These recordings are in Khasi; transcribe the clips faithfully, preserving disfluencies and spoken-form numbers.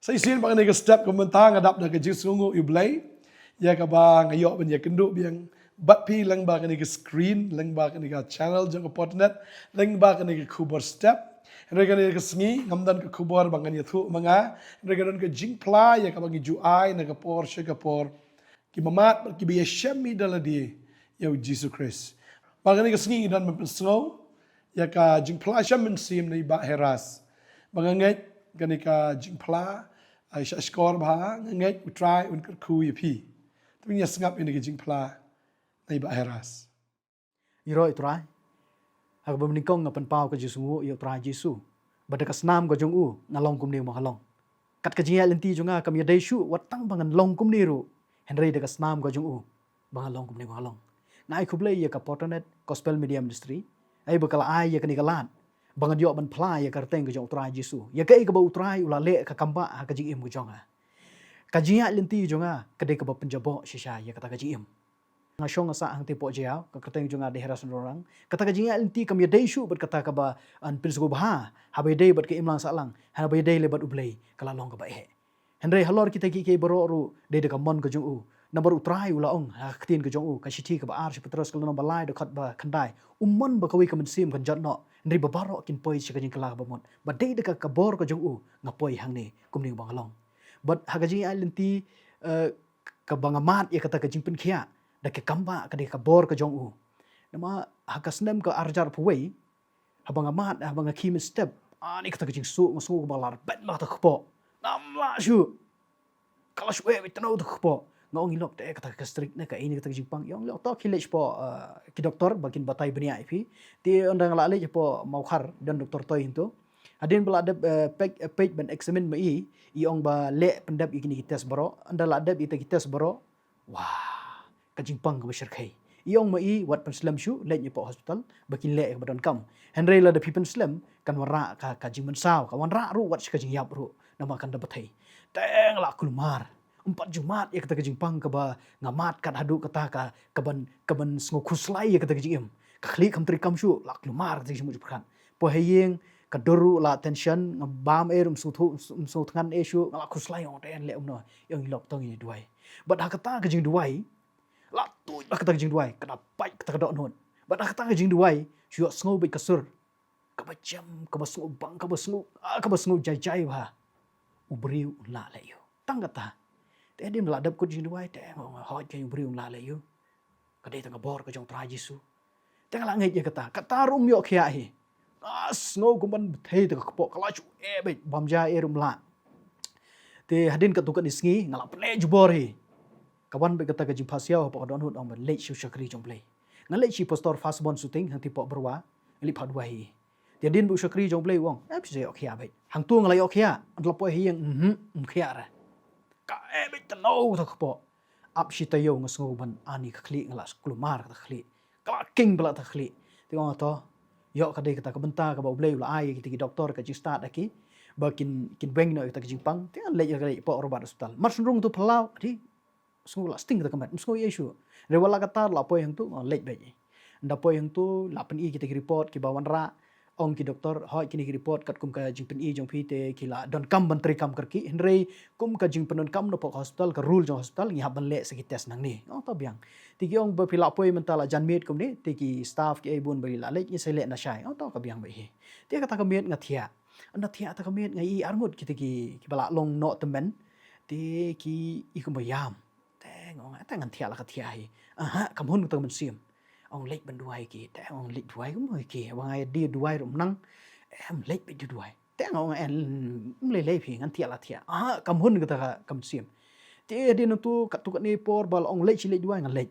Sa shisien ba kane ka step ka mynta nga dap da ka jingsngewnguh ïa u Blei ïa kaba nga ïoh ban ïakynduh biang bad phi lyngba kane ka screen, lyngba kane ka channel jong ka Potnet, lyngba kane ka khubor step. Hynrei kane ka sngi ngam don ka khubor ba ngan ïathuh ma nga, hynrei ka don ka jingphla ïa kaba ngi ju ai na ka por sha ka por. Kiba mad bad kiba ïashem ïa lade ïa u Jisu Khrist. Ba kane ka sngi ngi don ban pynsngew ïa ka jingphla sha mynsiem na i Bah Heras. Ba nga ngeit kane ka jingphla ai sha skor ba nga ngeit u Trai un kyrkhu ïa phi. Te ngin ïa sngap ïa kane ka jingphla na i Bah Heras. Ïaroh ïa u Trai. Ha kaba nyngkong nga pynpaw ka jingsngewnguh ïa u Trai Jisu ba da ka snam ka jong u nga long kumne ba nga long. Kat ka jingïaid lynti jong nga kam ïadei shuh wat tang ba ngan long kumne ruh, hynrei da ka snam ka jong u ba nga long kumne ba nga long. Nga ai khublei ïa ka Potnet Gospel Media Ministry, ai ba ka la ai ïa kane ka lad ba ngan ïoh ban phla ïa ka kyrteng ka jong u Trai Jisu, ïa kaei kaba u Trai u la leh ka kambah ha ka jingim ka jong nga. Ka jingïaid lynti jong nga ka dei kaba pynjaboh shisha ïa kata ka jingim. Nga shong nga sah hangtei hapoh jaiaw, ka kyrteng jong nga dei Heras Nongrang. Kata ka jingïaid lynti kam ïadei shuh bad kata kaba yn pynsngewbha haba ïadei bad ka imlang sahlang, haba ïadei leh bad u Blei ka la long kaba eh. Hynrei halor kita kiei kiei baroh ruh dei da ka mon ka jong u. Namar u Trai u la ong ha ka ktien ka jong u, ka shithi kaba ar sha Petros ka lynnong ba lai dkhot ba khyndai, u mon ba kawei ka mynsiem kan jot noh, hynrei ba baroh kin poi sha ka jingkylla kaba mut. Ba dei da ka bor ka jong u nga poi hangne kumne ba nga long. Bad ha ka jingïaid lynti, eh, kaba nga mad ïa kata ka jingpynkhiah da ka kambah ka dei ka bor ka jong u. Namar ha ka snem ka arhajar arphew wei, haba nga mad, haba nga khie mynstep, ani kata ka jingsuk, nga suk ba la rebet ma kata ka kpoh. Ngam lah shuh. Ka la shu eh beit tang kata ka kpoh. Nga ong ïa i lok te kata ka gastric ne kaei ne kata ka jingpang. I ong ïa i lok to khie leit shapoh, eh, ki doktor ba kin batai bniah ïa phi. Te ynda nga la leit shapoh Mawkhar, don doktor Toi hangto. Hadien ba la dep, eh, peit, eh, peit ban examine ma i, i ong ba leh pyndep ïa kine ki test baroh, ynda la dep ïa kita ki test baroh. Wah, ka jingpang kaba shyrkhei. I ong ma i wat pynslem shuh, leit shapoh hospital ba kin leh ïa kaba donkam. Hynrei lada phi pynslem kan wanrah ka, ka jingmynsaw, ka wanrah ruh wat sha ka jingïap ruh, namar kan da bthei. Te nga la kulmar. Ym pat ju mad ïa kata ka jingpang kaba nga mad kat haduh kata ka, kaban, kaban sngewkhuslai ïa kata ka jingim. Ka khlieh kam treikam shuh, la kulmar kata ka jingmut jingpyrkhat. Poi ha ïing, ka dur ruh la tension, nga bam eh ruh ym sngewthuh, ym sngewthngan eh shuh, nga la khuslai, ong te leh kumno, i ong ïa i lok to ngin ïa duwai. Bad ha kata ka jingduwai, la tuid bad kata ka jingduwai, ka da pait kata ka dohnud. Bad ha kata ka jingduwai, shu ïohsngew beit ka sur kaba jem, kaba sngewbang, kaba sngew, ah, kaba sngew jai jai ba u briew un lah leh ïa u. Tang kata. Te hadien ba la dep kut jingduwai, te nga ong hooid, ka u briew un lah leh ïa u. Ka dei tang ka bor ka jong u Trai Jisu. Te nga la ngeit ïa kata, kata ruh ym ïoh khiah hi. Nga sngew kumban bthei ta ka kpoh, ka la shu eh beit, bam ja eh ruh ym lah. Te hadien katto katne sngi nga la pynleh jubor hi. Ka wan beit kata ka jingpasiaw hapoh ka dohnud, ong ban leit sha u shakri jong u Blei. Nga leit sha i pastor Fasbon Suting hangtei hapoh Byrwa, nga leit phah duwai hi. Te hadien ba u shakri jong u Blei u ong, eh, phi sa ïoh khiah beit. Hangto nga la ïoh khiah, ynda la poi ha ïing, mhm, ym khiah re. Ka eh beit tang kata ka kpoh. Ap shi taïew nga sngew ban ani ka khlieh, nga la kulmar kata ka khlieh. Ka la king bha kata ka khlieh. Te nga ong to, ïoh ka dei kata ka bynta kaba u Blei u la ai ïa kita ki doktor ka jingstad ha ki ba kin, kin weng noh ïa kata ka jingpang. Te ngan leit, ka leit hapoh Robert Hospital. Mar shu rung tu phyllaw, dei sngew la sting kata ka met, ym sngew ei ei shuh. Hynrei wat la katta la poi hangto, nga leit beit. Ynda poi hangto la pyni kita ki report kiba wanrah. Ong ki doktor, hooid, kine ki report katkum ka jingpyni jong phi te ki la donkam ban treikam kyrkieh, hynrei kum ka jingpyndonkam na pdeng ka hospital, ka rule jong hospital, ngi hap ban leh sa ki test nangne. Ong to biang. Te ki ong ba phi la poi mynta la jan miet kumne, te ki staff kiei bun ba ki la leit, ngi sa leh na shai. Ong to ka biang beit hi. Te kata ka miet nga thiah. Ynda thiah kata ka miet nga ïohi arngut kita ki, kiba la long noh tymmen. Te ki i kumba ïam. Te nga ong, te ngan thiah la ka thiah hi. Aha, kam hun kata ka mynsiem. Ong leit ban duwai ki, te ong leit duwai kumno ki. Ba nga ïadei duwai ruh ym nang. Em leit beit duwai. Te nga ong em, ym lei lei phi, ngan thiah la thiah. Aha, kam hun kata ka mynsiem. Te hadien nangtu katto katne por ba la ong leit shi leit duwai, ngan leit.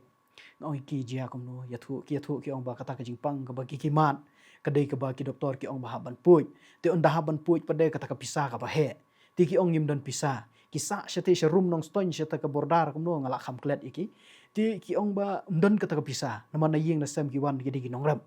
Nga ong ki jia kumno, ïathuh, ki ïathuh ki ong ba kata ka jingpang kaba ki, ki mad, ka dei kaba ki doktor ki ong ba hap ban pud. Te ynda hap ban pud pat de kata ka pisa kaba heh. Te ki ong ngim don pisa. Ki sah shatei sha rum Nongstoiñ shatei ka border kumno nga la kham klet ïa ki. Te ki ong ba ym don kata ka pisa. Namar na ïing na sem ki wan ki dei ki nongrep.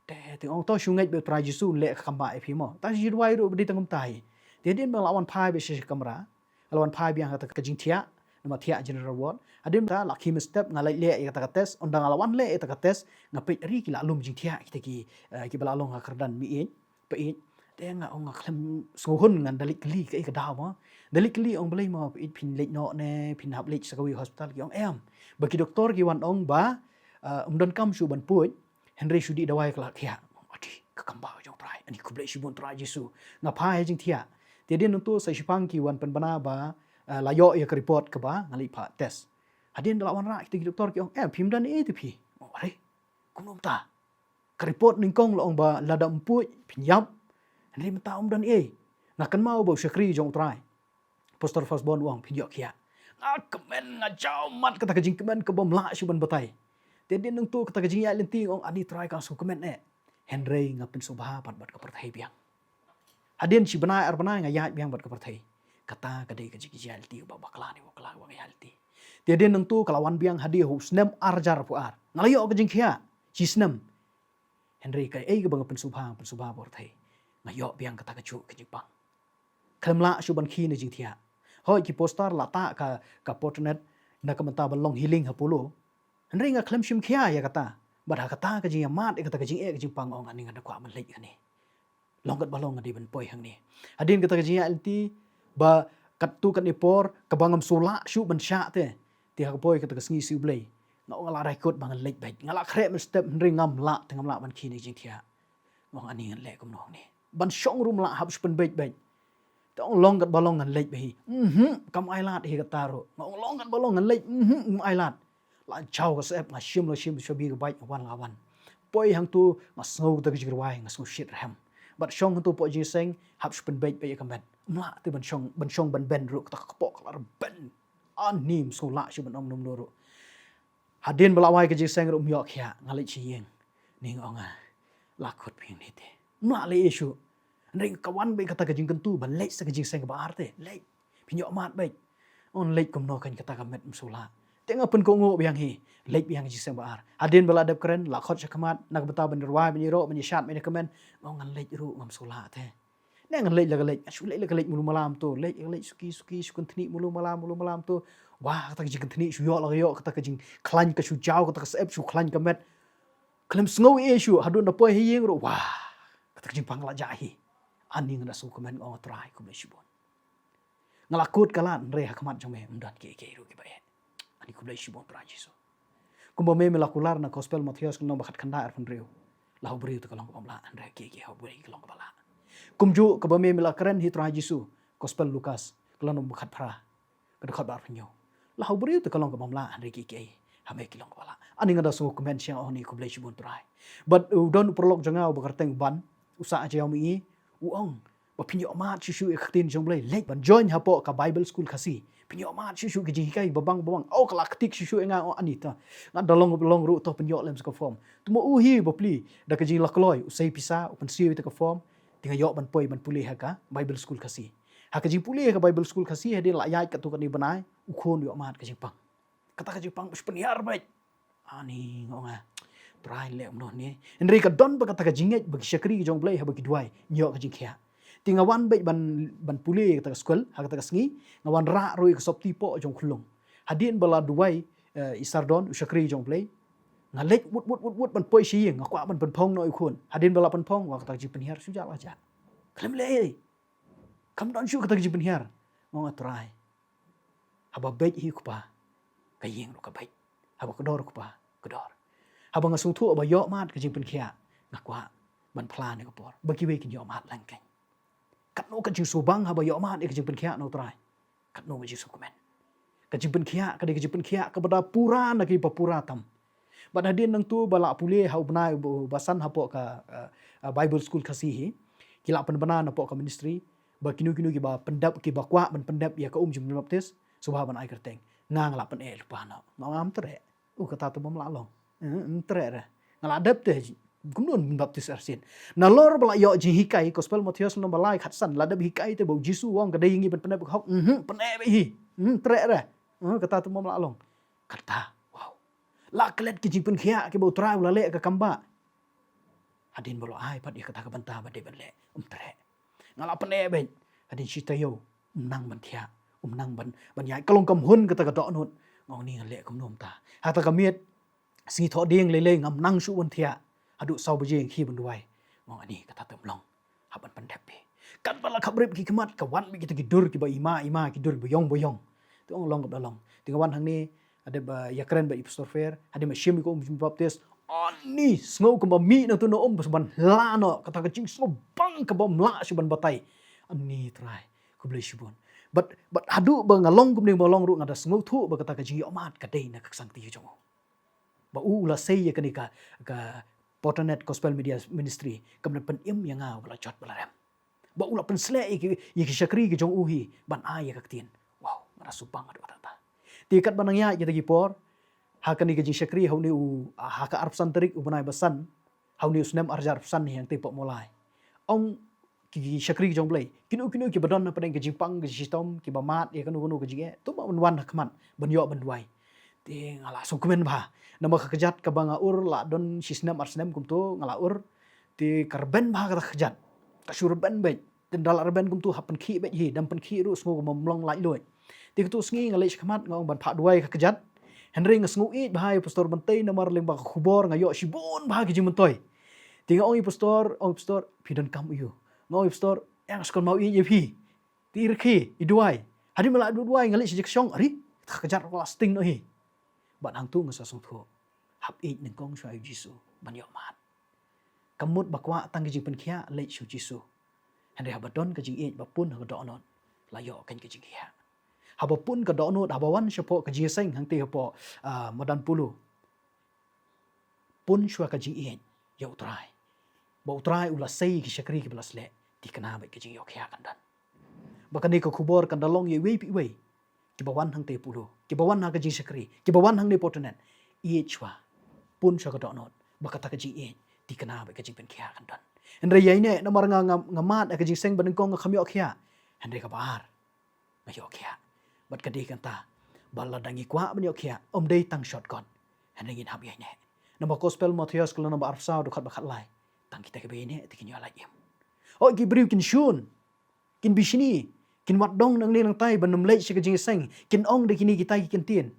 Te, te ong to shu ngeit beit Trai Jisu leh ka kambah ïa phi mo. Ta shu duwai ruh ba dei tang kumta hi. Te hadien ba la wan phai beit sha, sha kamra. La wan phai biang kata ka jingthiah. Namar thiah general ward. Hadien ba la khie mynstep nga leit leh ïa kata ka test. Ynda nga la wan leh ïa kata ka test. Nga peit ri ki la lum jingthiah kita ki, eh, kiba la long ha kyrdan mih ïeit. Peit. Te nga ong nga khlem sngewhun, ngan da leit kylli kaei ka daw mo. Da leit kylli ong balei mo, phi, phin leit noh ne phin hap leit sha kawei hospital? Ki ong em. Ba ki doktor ki wan ong ba, ah, ym donkam shuh ban puid, hynrei shu dih dawai ka la thiah. Adi, ka kam ba jong Trai, ani khublei shibun Trai Jisu. Nga phai ha jingthiah. Te hadien nangtu sa shiphang ki wan pynbna ba, ah, la ïoh ïa ka report kaba nga leit phah test. Hadien da la wanrah kita ki doktor ki ong, em, phim don ei te phi. Ong, are, kumno mynta? Ka report nyngkong la ong ba lada ym puid phin ïap. Hynrei mynta ym don ei. Nga kynmaw ba u shakri jong U Trai, Pastor Firstborn, u ong phin ïoh khiah. Nga kmen, nga jaw mat, kata ka jingkmen kaba ym lah shuh ban batai. Te hadien nangtu kata ka jingïaid lynti nga ong, ani Trai, nga sngewkmen eh. Hynrei nga pynsngewbha pat bad ka pyrthei biang. Hadien shi bnai ar bnai nga ïaid biang bad ka pyrthei. Kata ka dei ka jingïaid lynti kaba bakla ne bakla kaba nga ïaid lynti. Te hadien nangtu ka la wan biang hadien ha u snem ar hajar arphew ar. Nga la ïoh ka jingkhiah shi snem. Hynrei kaei kaba nga pynsngewbha, pynsngewbha bad ka pyrthei, nga ïoh biang kata kajuh ka jingpang. Khlem lah shuh ban khie na jingthiah. Hooid, ki poster la tah ka, ka Fortinet na ka bynta ban long healing ha Apollo. Hynrei nga khlem shim khia ïa kata. Bad ha kata ka jingïamat ïa kata ka jingeh ka jingpang, nga ong, ani nga da kwah ban leit kane. Long katba long nga dei ban poi hangne. Hadien kata ka jingïaid lynti ba katto katne por kaba ngam shu lah shuh ban shah te. Te ha ka poi kata ka sngi shu Blei, nga ong nga la rai kut ba ngan leit beit. Nga la khreh mynstep hynrei ngam lah, te ngam lah ban khie na jingthiah. Nga ong ani ngan leh kumno hangne. Ban shong ruh ym lah, hap shu pynbeit beit. Te ong long katba long ngan leit beit hi. Mhm, kam ailad hi kata ruh. Nga ong long katba long ngan leit. Mhm, kam ailad. La jaw ka syep, nga shim la shim shabi ka bike, nga wan la wan. Poi hangtu nga sngew kata ka jingrwai, nga sngew shit rhem. Bad shong hangtu hapoh jingïaseng, hap shu pynbeit beit ïa ka met. Ym lah te ban shong, ban shong ban bend ruh, kata ka kpoh ka la bend. Ani ym sngew lah shuh ban ong kumno ruh. Hadien ba la wai ka jingïaseng ruh ym ïoh khiah, nga leit sha ïing. Ni nga ong nga la kut biang ne te. Ym lah leh ei shuh. Hynrei ka wan beit kata ka jingkyntu ban leit sha ka jingïaseng kaba ar te. Leit. Phin ïoh mad beit. Ong leit kumno kan, kata ka met ym shu lah. Te nga pynkohnguh biang hi. Leit biang ka jingïaseng ba ar. Hadien ba la dep kren, la khot sha khmat, na ka bynta ban rwai, ban ïaroh, ban ïashad, ban ïakmen. Nga ong ngan leit ruh ngam shu lah te. Ne ngan leit la ka leit, shu leit la ka leit malu malam to, leit la ka leit suki suki, shu kynthni malu malam, malu malam to. Wah, kata ka jingkynthni shu ïoh la ka ïoh, kata ka jingkhlaiñ ka shu jaw, kata ka syep shu khlaiñ ka met. Khlem sngew ei shuh, haduh nga poi ha ïing ruh, wah, kata ka jingpang la jah hi. Ani nga da sngewkmen, nga ong Trai khublei shibun. Nga la kut ka lad, hynrei ha khmat jong me ym don kiei kiei ruh kiba eh. Ani khublei shibun Trai Jisu. Kumba me, me la kular na Gospel Mathaios ka lynnong ba khatkhyndai, arphew hynriew. La ha u briew te ka long kaba ym lah, hynrei kiei kiei ha u briew ka long kaba lah. Kumjuh kaba me, me la kren hi Trai Jisu, Gospel Lukas ka lynnong ba khatphra, ka dkhot ba arphew hynñiew. La ha u briew te ka long kaba ym lah, hynrei kiei kiei ha me ki long kaba lah. Ani nga da sngewkmen sha, nga ong ani khublei shibun Trai. Bad u don u paralok jong nga uba kyrteng Ban, u sah ha Jaiaw Mihngi, u ong ba phin ïoh mad shuh shuh ïa ka ktien jong U Blei, leit ban join hapoh ka Bible School Khasi. Phin ïoh mad shuh shuh ki jinghikai babang babang. Oh, ka la ktik shuh shuh ïa nga, nga ong ani ta. Nga da long long ruh, to pynïoh lem sa ka form. Te ma u hi ba plie da ka jinglakloi, u sei pisa, u pynsiew ïa ka form. Te nga ïoh ban poi ban pule ha ka Bible School Khasi. Ha ka jingpule ha ka Bible School Khasi, hadien la ïaid katto katne bnai, u khun u ïoh mad ka jingpang. Kata ka jingpang ba shu pynhiar beit. Ani nga ong nga, Trai, leh kumno ne. Hynrei ka don ba kata ka jingngeit ba ki shakri ki jong U Blei haba ki duwai, ngi ïoh ka jingkhiah. Te nga wan beit ban, ban pule kata ka skul ha kata ka sngi, nga wanrah ruh ïa ka sopti poh jong u khyllung. Hadien ba la duwai, eh, i Sardon, u shakri jong U Blei, nga leit wut wut wut wut ban poi sha ïing, nga kwah ban pynphong noh ïa u khun. Hadien ba la pynphong, wah, kata ka jingpynhiar shu jah la jah. Khlem leh ei. Kam don shuh kata ka jingpynhiar. Nga ong nga, Trai, haba beit hi u kpa, ka ïing ruh ka beit. Haba kdor u kpa, kdor. Haba nga sngewthuh ba ïoh mad ka jingpynkhiah, nga kwah ban phla ïa ka por ba kiwei kin ïoh mad lang keiñ. Katno ka jingsngewbang haba ïoh mad ïa ka jingpynkhiah na u Trai. Katno ka jingsngewkmen. Ka jingpynkhiah ka dei ka jingpynkhiah kaba da pura na kiba pura tam. Bad hadien nangtu ba la pule ha u bnai ba, ba san hapoh ka, eh, eh, Bible School Khasi hi, ki la pynbna napoh ka ministry ba kino kino kiba pyndep, kiba kwah ban pyndep ïa ka um jingpynbaptis, sngewbha ban ai kyrteng. Nga, nga la pyneh lypa noh. Nga ong ngam treh. U kata te bym lah long. Eh, ym treh re. Nga la dep te, kumno ban baptis arsien. Nalor ba la ïoh jinghikai, Gospel Mathaios lynnong ba lai khatsan, la dep hikai te ba u Jisu u ong ka dei ïa ngi ban pyndep ka hok. Mhm, pyneh beit hi. Ym treh re. Eh, kata te bym lah long. Kata, wow. La klet ki jingpynkhiah kiba u Trai u la leh ka kam ba. Hadien ba la ai pat ïa kata ka bynta ba dei ban leh, ym treh. Nga la pyneh beit, hadien shi taïew, ym nang ban thiah, ym nang ban, ban ïaid. Ka long kam hun kata ka dohnud. Nga ong ni ngan leh kumno mynta. Hata ka miet, sngi thohdieng lei lei ngam nang shuh ban thiah. Haduh saw baje nga khie ban duwai. Nga ong ani kata te ym long. Hap ban pyndep phi. Katba la khapbrip ki khmat, ka wan beit kita ki dur kiba ima ima, ki dur kiba ïong ba ïong. Te ong long kaba da long. Te nga wan hangne, hadien ba ïakren bad i Pastor Fair, hadien ba shim ïa ka um jingpynbaptis, ani sngew kumba mih nangtu na um, bad ban la noh, kata ka jingsngewbang kaba ym lah shuh ban batai. Ani Trai, khublei shibun. Bad, bad haduh ba nga long kumne ba long ruh, nga da sngewthuh ba kata ka jingïohmad ka dei na ka ksangti jong u. Ba u la sei ïa kane ka, ka Portanet Gospel Media Ministry, ka ban pynim ïa nga uba la jot ba la rem. Ba u la pynshlur ïa ki, ïa ki shakri ki jong u hi ban ai ïa ka ktien. Wow, nga da sngewbang haduh katta. Te katba nang ïaid kita ki por, ha kane ka jingshakri ha une u, ha ka arphew san tarik u bnai ba san, ha une u snem arhajar arphew san hi hangtei Pohmolai. Ong ki, ki shakri ki jong U Blei, kino kino kiba don hapdeng ka jingpang ka jingshitom, kiba mad ïa kano kano ka jingeh, to ma ban wan ha khmat ban ïoh ban duwai. Te nga la sngewkmen bha. Namar ka kjat kaba nga ur la don shi snem ar snem kumto nga la ur. Te ka rben bha kata ka kjat. Ka shu rben beit. Te ynda la rben kumto hap pynkhih beit hi, dam pynkhih ruh sngew kumba ym long laitluid. Te kato sngi nga leit shakhmat nga ong ban phah duwai ka kjat. Hynrei nga sngew ïeit bha ïa u Pastor Bantei namar lyngba ka khubor nga ïoh shibun bha ki jingmyntoi. Te nga ong ïa u Pastor, ong ïa u Pastor, phi donkam aiu? Nga ong ïa u Pastor, ïa nga shu kynmaw ïeit ïa phi. Te i rkhie, i duwai. Hadien ba la duwai nga leit sha jaka shong, ari, kata ka kjat ruh la sting noh hi. Bad hangto nga sa sngewthuh. Hap ïeit nyngkong shuwa ïa u Jisu ban ïohmad. Kam mut ba kwah tang ka jingpynkhiah leit sha u Jisu. Hynrei haba don ka jingïeit ba pun ha ka dohnud, la ïoh kein ka jingkhiah. Haba pun ka dohnud, haba wan shapoh ka jingïaseng hangtei hapoh, ah, madan Polo. Pun shuwa ka jingïeit ïa u Trai. Ba u Trai u la sei ki shakri kiba la sleh, te kane beit ka jingïohkhiah kan don. Ba kane ka khubor kan da long ïa iwei pa iwei kiba wan hangtei Polo, kiba wan ha ka jingshakri, kiba wan hangne Portanet. Ïeit shuwa. Pun shuwa ka dohnud. Ba kata ka jingïeit, te kane beit ka jingpynkhiah kan don. Hynrei ïa ine namar nga, nga, nga mad ha ka jingseng ba nyngkong nga kham ïohkhiah. Hynrei kaba ar, nga ïohkhiah. Bad ka dei kata, ba lada ngi kwah ban ïohkhiah, ym dei tang shot kot. Hynrei ngin hap ïa ine. Namar Gospel Mathaios ka lynnong ba arphew saw dkhot ba khatlai. Tang kita kiba ïa ine te kin ïoh lait im. Oh, ki briew kin shun. Kin bishni, kin wad dong nangne nangtai ban ym leit sha ka jingïaseng, kin ong da kine kitai ki kyntien.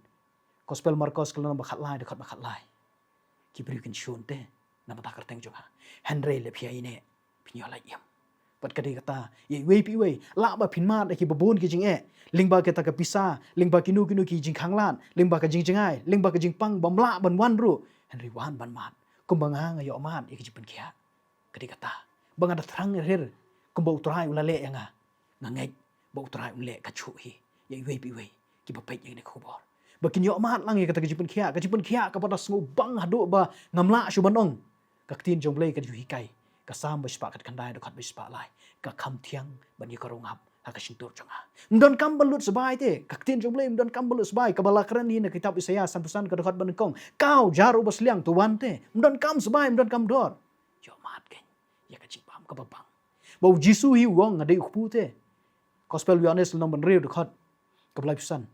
Gospel Markos ka lynnong ba khatlai, dkhot ba khatlai. Ki briew kin shun te na bynta ka kyrteng jong nga. Hynrei lada phi ïa ine, phin ïoh lait im. Bad ka dei kata, ïa iwei pa iwei, lah ba phin mad da kiba bun ki jingeh, lyngba kita ka pisa, lyngba kino kino ki jingkhanglad, lyngba ka jingjngai, lyngba ka jingpang bym lah ban wan ruh. Hynrei wan ban mad kumba nga nga ïohmad ïa ka jingpynkhiah. Ka dei kata, ba nga da thrang rir kumba u Trai u la leh ïa nga. Nga ngeit ba u Trai un leh kajuh hi ïa iwei pa iwei kiba peit ïa kane ka khubor. Ba kin ïohmad lang ïa kata ka jingpynkhiah, ka jingpynkhiah kaba da sngewbang haduh ba ngam lah shuh ban ong. Ka ktien jong U Blei ka ju hikai, ka Salm ba shispah khatkhyndai dkhot ba shispah lai, ka kham thiang ban ïa ka rung ap ha ka shyntur jong nga. Ym donkam ban lut sbai te, ka ktien jong U Blei ym donkam ban lut sbai, kaba la kren hi na kitab Isaïah sanphew san ka dkhot ba nyngkong. Kaw jar uba sliang, to wan te. Ym donkam sbai, ym donkam dor. Ïohmad kein ïa ka jingbam kaba bang. Ba u Jisu hi u ong, nga dei u kpu te. Gospel Ïohannes lynnong ba hynriew dkhot kaba laiphew san.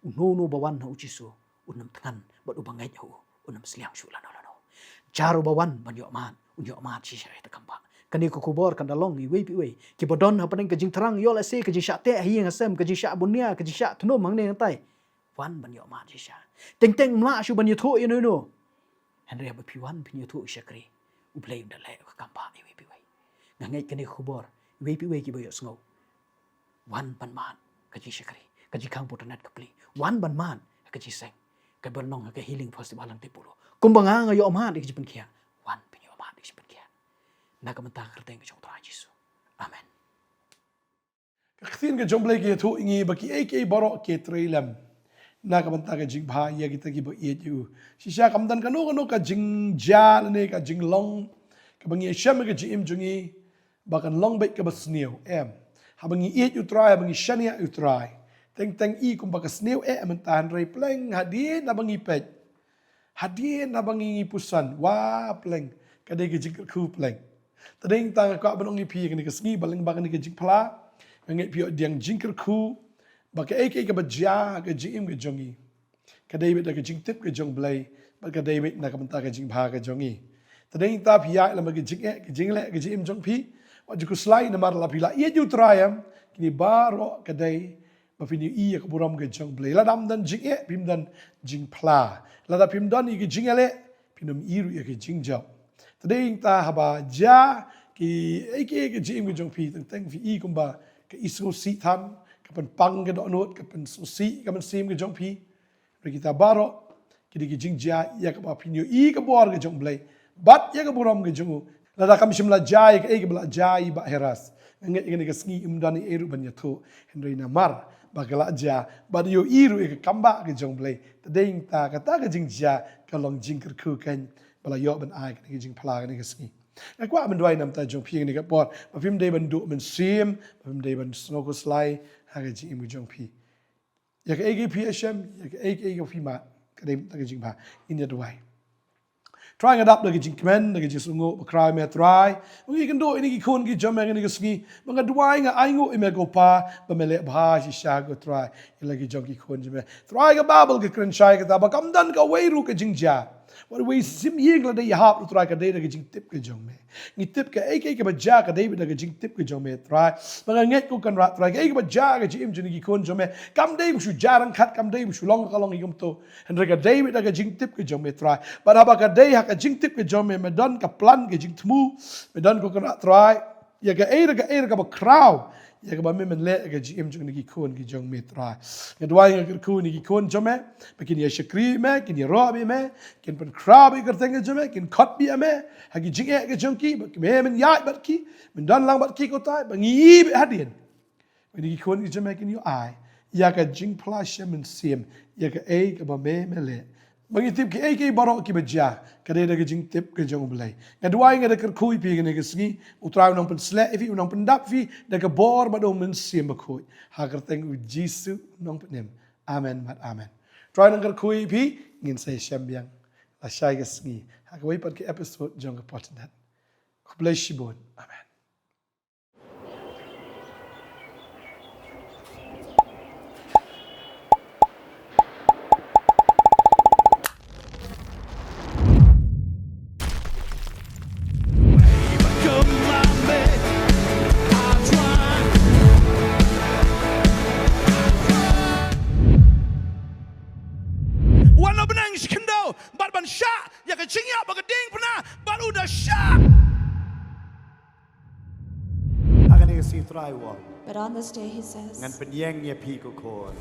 Uno uno ba wan ha u Jisu un ym thngan, bad uba ngeit ha u un ym sliang shuh lano lano. Jar uba wan ban ïohmad, un ïohmad shisha ïa kata kam bha. Kane ka khubor kan da long ïa iwei pa iwei kiba don hapdeng ka jingthrang, ïoh lehse ka jingshah teh ha ïing ha sem, ka jingshah bunia, ka jingshah tnum hangne hangtai. Wan ban ïohmad shisha. Teng teng ym lah shuh ban ïathuh ïano ïano. Hynrei haba phi wan phin ïathuh ïa u shakri, U Blei un da leh ka kam bha ïa iwei pa iwei. Nga ngeit kane ka khubor, iwei pa iwei kiba ïohsngew, wan ban mad ka jingshakri, ka jingkhang Portanet ka plie. Wan ban mad ka jingseng kaba long ha ka Healing Festival hangtei Polo. Kumba nga nga ïohmad ïa ka jingpynkhiah, wan phin ïohmad ïa ka jingpynkhiah. Na ka bynta ka kyrteng ka jong u Trai Jisu. Amen. Ka ktien ka jong U Blei ka ïathuh ïa ngi ba kiei kiei baroh ki trei lem na ka bynta ka jingbha ïa kita kiba ïeit ïa u. Shisha kam don kano kano ka jingjia lane ka jinglong kaba ngi ïashem ha ka jingim jong ngi ba kan long beit kaba sniew, em. Haba ngi ïeit ïa u Trai, haba ngi shaniah ïa u Trai, teng teng i kumba ka sniew eh mynta, hynrei pleng hadien haba ngi peit, hadien haba ngi, ngi puson, wa pleng, ka dei ka jingkyrkhu pleng. Te dei tang nga kwah ban ong ïa phi kane ka sngi ba lyngba kane ka jingphla, nga ngeit phi ïoh pdiang jingkyrkhu ba kaei kaei kaba jia ha ka jingim ka jong ngi, ka dei beit da ka jingtip ka jong U Blei, bad ka dei beit na ka bynta ka jingbha ka jong ngi. Te dei tang phi ïaid lem bad ka jingeh, ka jingleh, ka jingim jong phi, wat ju khuslai namar lada phi la ïeit ïa u Trai, em, kine baroh ka dei ba phin ïohi ïa ka burom ka jong U Blei. Lada ym don jingeh, phim don jingphla. Lada phim don ïa ka jingïaleh, phin ym i ruh ïa ka jingjop. Te dei tang haba jia Ki, eh, ki, ki jingim ki jong phi, teng teng phi i kumba ka i sngewsih than, ka pynpang ka dohnud, ka pynsngewsih ka mynsiem ki jong phi. Hynrei kita baroh ki dei ki jingjia ïa kaba phin ïohi ka bor ka jong U Blei bad ïa ka burom ka jong u. Lada kam shym la jia ïa kaei kaba la jia ïa i Bah Heras, nga ngeit ïa kane ka sngi ym don ei ei ruh ban ïathuh. Hynrei namar ba ka la jia bad ïohi ruh ïa ka kambah ka jong U Blei, te dei nangta kata ka jingjia ka long jingkyrkhu kein ba la ïoh ban ai kane ka jingphla kane ka sngi. Nga kwah ban duwai namar jong phi kane ka por ba phim dei ban duh mynsiem, ba phim dei ban sngew khuslai ha ka jingim ka jong phi. Ïa kaei kaei phi ïashem, ïa kaei kaei phi mad, ka dei ka jingbha. Ngin ïa duwai. Trai, nga dap da ka jingkmen, da ka jingsngewnguh bakhraw ïa me Trai. Ba ngi kynduh ïa kine ki khun ki jong me kane ka sngi. Ba nga duwai, nga ainguh ïa me ko Pa ba me leh bha shisha ko Trai ïa la ki jong ki khun jong me. Trai, ka Baibl ka kren shai kata ba kam don kawei ruh ka jingjia. Wat wei shim ïing lada ïahap ruh Trai, ka dei da ka jingtip ka jong me. Ngi tip kaei kaei kaba jia ka dei beit da ka jingtip ka jong me Trai. Ba nga ngeit ko Kynrad Trai, kaei kaba jia ka jingim jong kine ki khun jong me, kam dei ba shu jia ryngkat, kam dei ba shu long ka long ïa kumto. Hynrei ka dei beit da ka jingtip ka jong me Trai. Bad haba ka dei ha ka jingtip ka jong me, me don ka plan ka jingthmu, me don ko Kynrad Trai ïa kaei re kaei re kaba khraw ïa kaba me men leh ïa ka jingim jong kine ki khun ki jong me Trai. Nga duwai, nga kyrkhu ïa kine ki khun jong me ba kin ïa shakri ïa me, kin ïaroh bad me, kin pynkhraw bad ka kyrteng ka jong me, kin khot bad me ha ki jingeh ka jong ki, ba ki me men ïaid bad ki, men don lang bad ki ko Trai, ba ngi i bad hadien ba kine ki khun ki jong me kin ïoh ai ïa ka jingphla sha mynsiem ïa kaei kaba me me leh. Ba ngi tip kaei kaei baroh kiba jia ka dei da ka jingtip ka jong U Blei. Nga duwai, nga da kyrkhu ïa phi kane ka sngi, U Trai u nang pynsleh ïa phi, u nang pyndap ïa phi da ka bor bad u Mynsiem Bakhuid. Ha ka kyrteng U Jisu u nongpynim. Amen bad amen. Trai u nang kyrkhu ïa phi, ngin sa ïashem biang lashai ka sngi ha kawei pat ka episode jong ka podcast. Khublei shibun. Amen. Wan u bneng shi khyndew bad ban shah ïa ka jingïap ba ka diengphna bad u da shah. Ha kane ka sngi Trai u ong, But on this day, he says, ngan pynïeng ïa phi ko khun.